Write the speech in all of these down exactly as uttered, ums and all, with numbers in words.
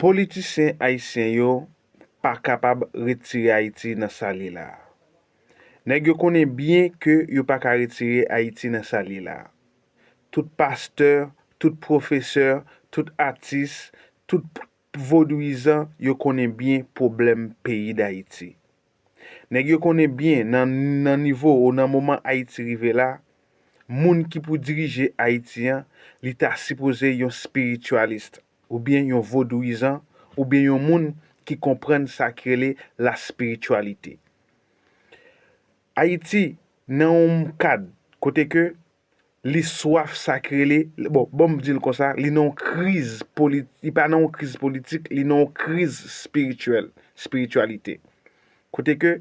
Politisyen ayisyen yo pa kapab retire Ayiti nan sa l ye la a. Nèg yo konnen byen ke yo pa ka retire Ayiti nan sa l ye la a. Tout pastè, tout pwofesè, tout atis, tout vodouyizan, yo konnen byen pwoblèm peyi Dayiti. Nèg yo konnen byen nan, nan nivo ou nan moman Ayiti rive la, moun ki pou dirije Ayiti an, li ta sipoze yon spiritualist, oubyen yon vodouyizan, oubyen yon moun ki konprann sa ki rele la spiritualité. Ayiti nan yon kad kote ke li swaf sa ki rele, bon, bon, m di l konsa, li nan yon kriz poli-, li pa nan yon kriz politik, li nan yon kriz spirityèl, spirityalite. Kote ke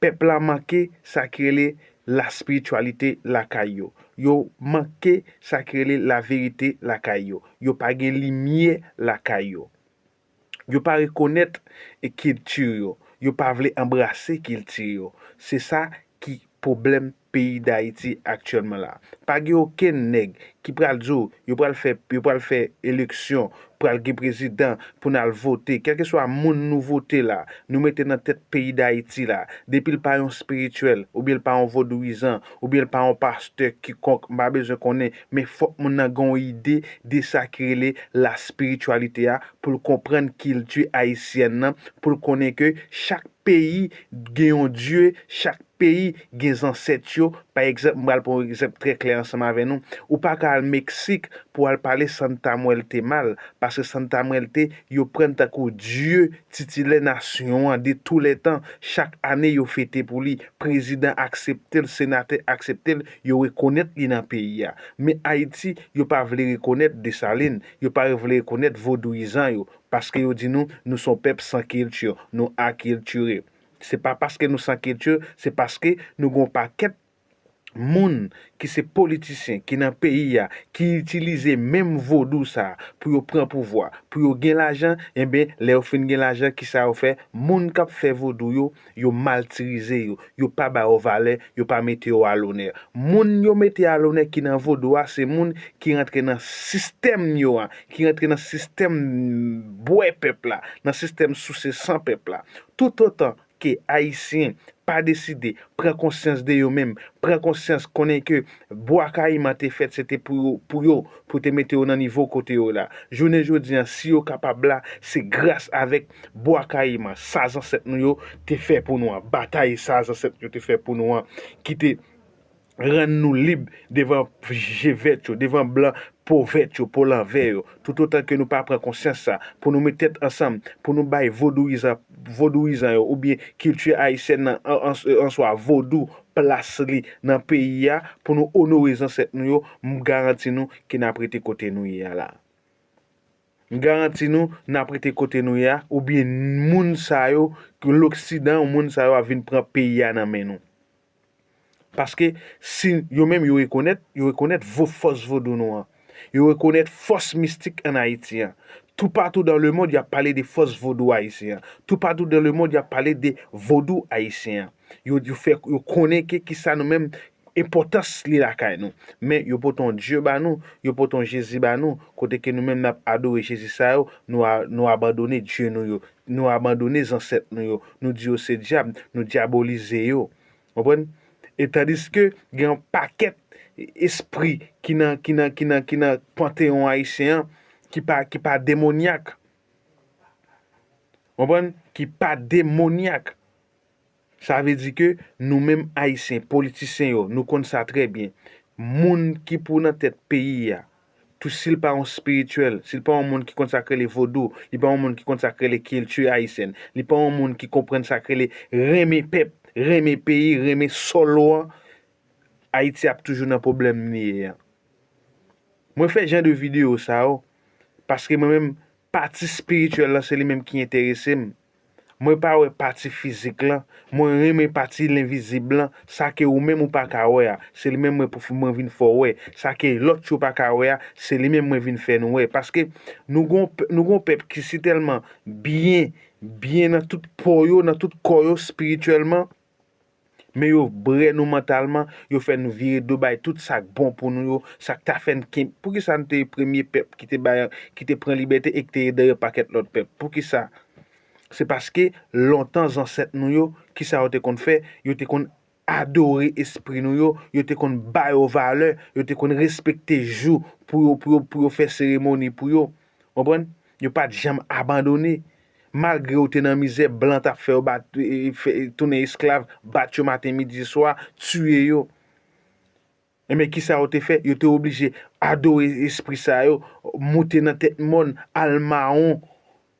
pèp la manke sa ki rele la spirityalite lakay yo. Yo manke sa ki rele la verite lakay yo. Yo pa gen limyè lakay yo. Yo pa rekonèt kilti yo. Yo pa vle anbrase kilti yo. Se sa ki pwoblèm peyi Dayiti aktyèlman la. Pa gen okenn nèg ki pral di w yo pral fè, yo pral fè eleksyon, pral gen prezidan pou n al vote. Kèlkeswa moun nou vote la, nou mete nan tèt peyi Dayiti la, depi l pa yon espirityèl, oubyen l pa yon vodouyizan, oubyen l pa yon pastè kikonk, m pa bezwen konnen, men fòk moun nan gen yon ide de sa ki rele la spirityalite a, pou l konprann kilti ayisyèn nan, pou l konnen ke chak peyi gen yon dye, chak peyi gen zansèt yo. Pa egzanp, m pral pran yon egzanp trè klè ansanm avè nou. Ou pa ka al Meksik pou al pale Santa Muerte mal, paske Santa Muerte, yo pran l tankou dye titilè nasyon an de tou lè tan. Chak ane, yo fete pou li. Prezidan aksepte l, senatè aksepte l, yo rekonèt li nan peyi a. Men Ayiti, yo pa vle rekonèt Desalin, yo pa vle rekonèt vodouyizan yo, paske yo di nou, nou se yon pèp san kilti, nou akiltire. Se pa paske nou san kilti, se paske nou gen yon pakèt moun ki se politisyen ki nan peyi a, ki itilize menm vodou sa a pou yo pran pouvwa, pou yo gen lajan, enben, lè yo fin gen lajan, kisa yo fè? Moun k ap fè vodou yo, yo maltirize yo, yo pa ba yo valè, yo pa mete yo a lonè. Moun yo mete a lonè ki nan vodou a, se moun ki rantre nan sistèm yo a, ki rantre nan sistèm bwè pèp la, nan sistèm souse san pèp la. Toutotan ke Ayisyen pa deside pran konsyans de yo menm, pran konsyans konnen ke Bwa Kayiman te fèt, se te pou yo, pou yo, pou te mete yo nan nivo kote yo la. Jounen jodi an, si yo kapab la, se gras avèk Bwa Kayiman, sa zansèt nou yo te fè pou nou an, batay sa zansèt yo te fè pou nou an, ki te rann nou lib devan je vèt yo, devan blan po vèt yo, po lanvè yo. Toutotan ke nou pa pran konsyans sa, pou nou met tèt ansanm, pou nou bay vodouyizan, vodouyizan yo, oubyen kilti ayisyèn nan, an, an, answa vodou, plas li nan peyi a, pou nou onore zansèt nou yo, m garanti nou ke n ap rete kote nou ye a la. M garanti nou, n ap rete kote nou ye a, oubyen moun sa yo, ke loksidan, moun sa yo ap vin pran peyi a nan men nou. Paske si yo menm yo rekonèt, yo rekonèt vo-, fòs vodou nou an. Yo rekonèt fòs mistik ann Ayiti an. Toupatou dans le monde, y ap pale de fòs vodou ayisyen an. Toupatou dans le monde, y ap pale de vodou ayisyen an. Yo, yo fè, yo konnen ke kisa nou menm, enpòtans li lakay nou. Men yo pote yon Dye ba nou, yo pote yon Jezi ba nou, kote ke nou menm n ap adore Jezi sa yo, nou a, nou abandone Dye nou yo, nou abandone zansèt nou yo, nou di yo se dyab, nou dyabolize yo. Konprann? E tandiske gen yon pakèt espri ki nan, ki nan, ki nan, ki nan panteyon ayisyen an, ki pa, ki pa demonyak. Konprann? Ki pa demonyak. Sa vle di ke nou menm Ayisyen, politisyen yo, nou konn sa trè byen. Moun ki pou nan tèt peyi a, tou si l pa yon espirityèl, si l pa yon moun ki konn sa k rele vodou, li pa yon moun ki konn sa k rele kilti ayisyèn, li pa yon moun ki konprann sa k rele renmen pèp, renmen peyi, renmen sòl ou an, Ayiti ap toujou nan pwoblèm li ye a. Mwen fè jan de videyo sa yo, paske mwen menm, pati espirityèl lan, se li menm ki enterese m. Mwen pa wè pati fizik lan, mwen renmen pati lenvizib lan, sa ke ou menm ou pa ka wè a, se li menm mwen pou mwen vin fè w wè, sa ke lòt yo pa ka wè a, se li menm mwen vin fè nou wè. Paske nou gon, nou gon pèp ki si tèlman byen, byen nan tout po yo, nan tout kò yo espirityèlman, Men yo brè nou mantalman, yo fè nou vire do bay tout sa k bon pou nou yo, sa k ta fè n kenbe. Poukisa n te premye pèp ki te bay, ki te pran libète e ki te ede yon pakèt lòt pèp? Poukisa? Se paske lontan zansèt nou yo, kisa yo te konn fè? Yo te konn adore espri nou yo, yo te konn ba yo valè, yo te konn respekte jou pou yo, pou yo, pou yo fè seremoni pou yo. Konprann? Yo pa t janm abandone. Malgre yo te nan mizè, blan t ap fè yo bat, e, e, fè, tounen esklav, bat yo maten, midi, swa, tiye yo. Enben, kisa yo te fè? Yo te oblije adore espri sa yo, moute nan tèt mòn, al mawon.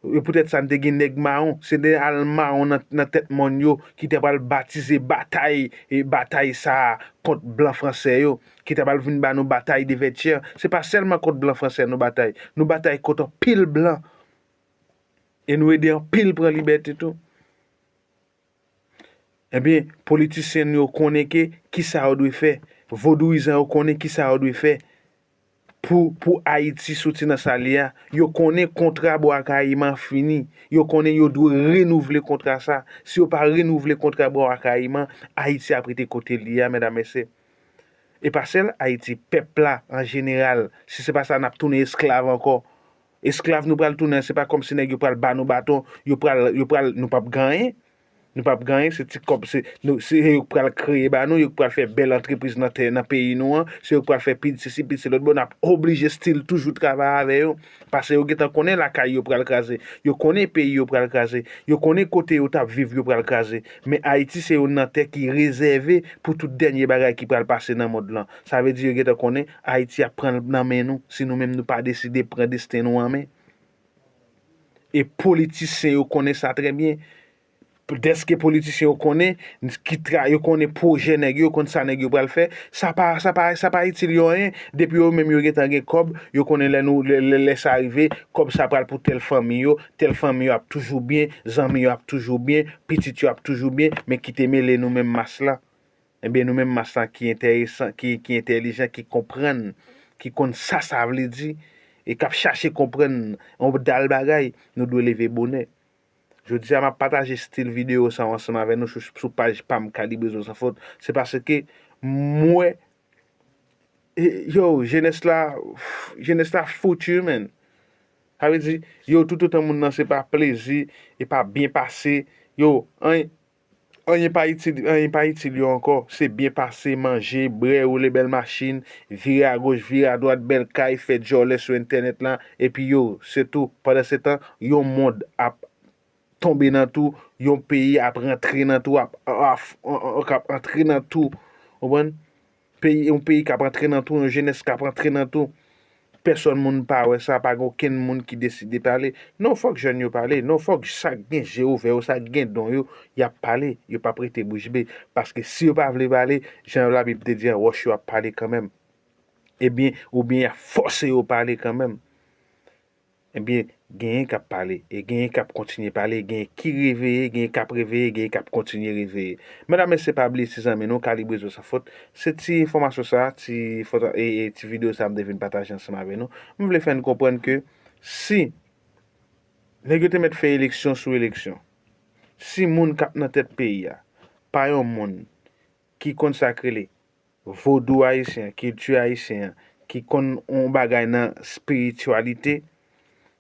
E poutèt sa n te gen nèg mawon. Se te al mawon nan, nan tèt mòn yo ki te pral batize batay, e batay sa a kont blan franse yo, ki te pral vin ba nou batay de vètyè. Se pa sèlman kont blan franse nou batay. Nou batay kont anpil blan. E nou ede anpil pran libète tou. Ebyen, politisyen nou yo konnen ke kisa yo dwe fè. Vodouyizan yo konnen kisa yo dwe fè pou, pou Ayiti soti nan sa l ye a. Yo konnen kontra Bwa Kayiman fini. Yo konnen yo dwe renouvle kontra sa. Si yo pa renouvle kontra Bwa Kayiman, Ayiti ap rete kote l ye a, medam, mesye. E pa sèl Ayiti, pèp la an jeneral. Si se pa sa, n ap tounen esklav ankò. Esklav nou pral tounen, se pa kòmsi nèg yo pral ba nou baton, yo pral, yo pral, nou p ap gen anyen. Nou p ap gen anyen, se ti kòb, se, nou, se yo k pral kreye ba nou, yo k pral fè bèl antrepriz nan tè, nan peyi nou an, se yo k pral fè pil sesi, pil se lòt bò, n ap oblije still toujou travay avè yo. Paske yo gentan konnen lakay yo pral kraze, yo konnen peyi yo pral kraze, yo konnen kote yo t ap viv yo pral kraze. Men Ayiti se youn nan tè ki rezève pou tout dènye bagay ki pral pase nan mond lan. Sa vle di yo gentan konnen Ayiti ap pran l nan men nou, si nou menm nou pa deside pran desten nou an men. E politisyen yo konnen sa trè byen. Dèske politisyen yo konnen ki tra, yo konnen pwojè nèg yo, yo konn sa nèg yo pral fè, sa pa, sa pa, sa pa itil yo anyen. Depi yo menm yo gentan gen kòb, yo konnen lè nou, lè, lè, lè sa rive, kòb sa pral pou tèl fanmi yo, tèl fanmi yo ap toujou byen, zanmi yo ap toujou byen, pitit yo ap toujou byen, men ki te mele nou menm mas la. Ebyen, nou menm mas la ki enteresan, ki, ki entèlijan, ki konprann, ki konn sa sa vle di, e k ap chache konprann yon dal bagay, nou dwe leve bonè. Jodi a, m ap pataje stil videyo sa yo ansanm avè nou sou, sou paj pa m, Kalibre Zo San Fot. Se paske m wè, e, yo, jenès la, jenès la foutu, man. Sa vle di, yo, toutotan moun nan se pa plezi, e pa byen pase, yo, anyen, anyen pa itil, anyen pa itil yo ankò. Se byen pase, manje, bwè, woule bèl machin, vire agoch, vire adwat, bèl kay, fè djòlè sou entènèt la, epi yo, se tou. Pandansetan, yon mond ap tonbe nan twou, yon peyi ap rantre nan twou, ap, ap, k ap antre nan twou. Konprann? Peyi, yon peyi k ap antre nan twou, yon jenès k ap antre nan twou. Pèsòn moun pa wè sa, pa gen okenn moun ki deside pale. Non, fòk jèn yo pale. Non, fòk sa k gen je ouvè yo, sa k gen don yo, y ap pale. Yo p ap rete bouch be. Paske si yo pa vle pale, jan Labib te di a, wòch yo ap pale kanmenm. Ebyen, oubyen y ap fòse yo pale kanmenm. Ebyen, genyen k ap pale, e genyen k ap kontinye pale, genyen ki reveye, genyen k ap reveye, genyen k ap kontinye reveye. Medam, mesye, pa bliye ti zanmi nou, Kalibre Zo San Fot. Se ti enfòmasyon sa, ti fòt, e, e ti videyo sa m te vin pataje ansanm avè nou. M vle fè n konprann ke si nèg yo te mèt fè eleksyon sou eleksyon, si moun k ap nan tèt peyi a pa yon moun ki konn sa k rele vodou ayisyen an, kilti ayisyen an, ki konn yon bagay nan espirityalite,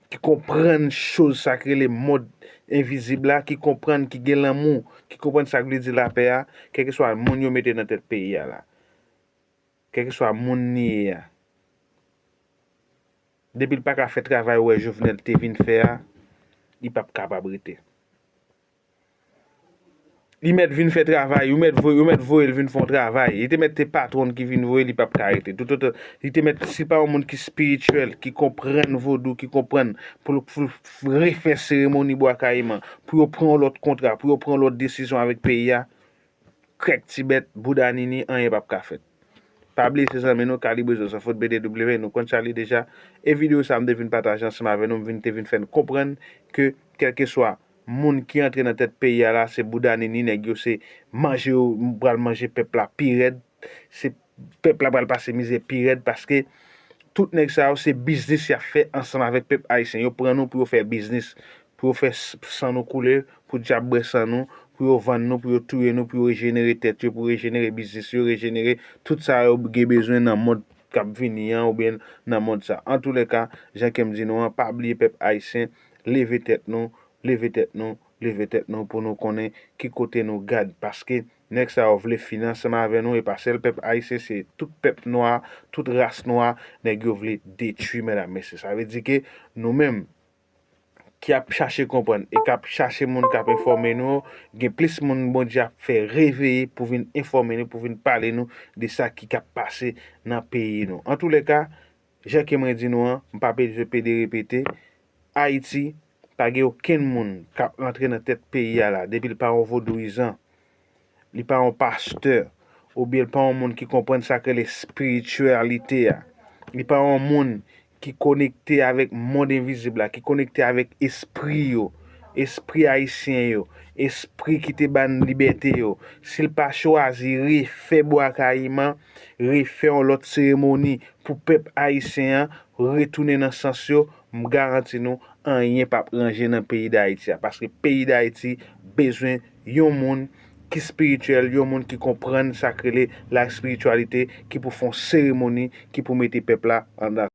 ki konprann choz sa k rele mond envizib la, ki konprann, ki gen lanmou, ki konprann sa k vle di lapè a, kèlkeswa moun yo mete nan tèt peyi a la, kèlkeswa moun li ye a, depi l pa ka fè travay ou wè Jovenel te vin fè a, li p ap kapab rete. Li mèt vin fè travay, yo mèt voye, yo mèt voye l vin fè yon travay. Li te mèt te patwon ki vin voye, li p ap ka rete. Toutotan, li te mèt, si pa yon moun ki espirityèl, ki konprann vodou, ki konprann pou l, pou l refè seremoni Bwa Kayiman, pou yo pran yon lòt kontra, pou yo pran yon lòt desizyon avèk peyi a, krèk ti bèt, bouda nini, anyen p ap ka fèt. Pa bliye se zanmi nou, Kalibre Zo San Fot, B D W, nou konn sa li deja. E videyo sa m te vin pataje ansanm avè nou, m vin, te vin fè n konprann ke kèlkeswa moun ki antre nan tèt peyi a la, se bouda nini, nèg yo se manje yo pral manje pèp la pi rèd, se pèp la pral pase mizè pi rèd, paske tout nèg sa yo se biznis y ap fè ansanm avèk pèp ayisyen. Yo pran nou pou yo fè biznis, pou yo fè s-, san nou koule, pou dyab bwè san nou, pou yo vann nou, pou yo touye nou, pou yo rejenere tèt yo, pou yo rejenere biznis yo, rejenere tout sa yo gen bezwen nan mond k ap vini an oubyen nan mond sa. Antoulèka, jan ke m di nou an, pa bliye pèp ayisyen, leve tèt nou, leve tèt nou, leve tèt nou pou nou konnen ki kote nou gad. Paske nèg sa yo vle fini ansanm avè nou, e pa sèl pèp ayisyen, se tout pèp nwa, tout ras nwa, nèg yo vle detwi, medam, mesye. Sa vle di ke nou menm, ki ap chache konprann e k ap chache moun k ap enfòme nou, gen plis moun Bondye ap fè reveye pou vin enfòme nou, pou vin pale nou de sa ki k ap pase nan peyi nou. Antoulèka, jan ke mwen di nou an, m pa bezwen pede repete, Ayiti, pa gen okenn moun k ap rantre nan tèt peyi a la, depi l pa yon vodouyizan, li pa yon pastè, oubyen li pa yon moun ki konprann sa k rele espirityalite a, li pa yon moun ki konekte avèk mond envizib la, ki konekte avèk espri yo, espri ayisyen yo, espri ki te ba n libète yo, si l pa chwazi refè Bwa Kayiman, refè yon lòt seremoni pou pèp ayisyen an retounen nan sans yo, m garanti nou, anyen p ap ranje nan peyi Dayiti a. Paske peyi Dayiti bezwen yon moun ki espirityèl, yon moun ki konprann sa k rele la espirityalite, ki pou fè yon seremoni, ki pou mete pèp la anndan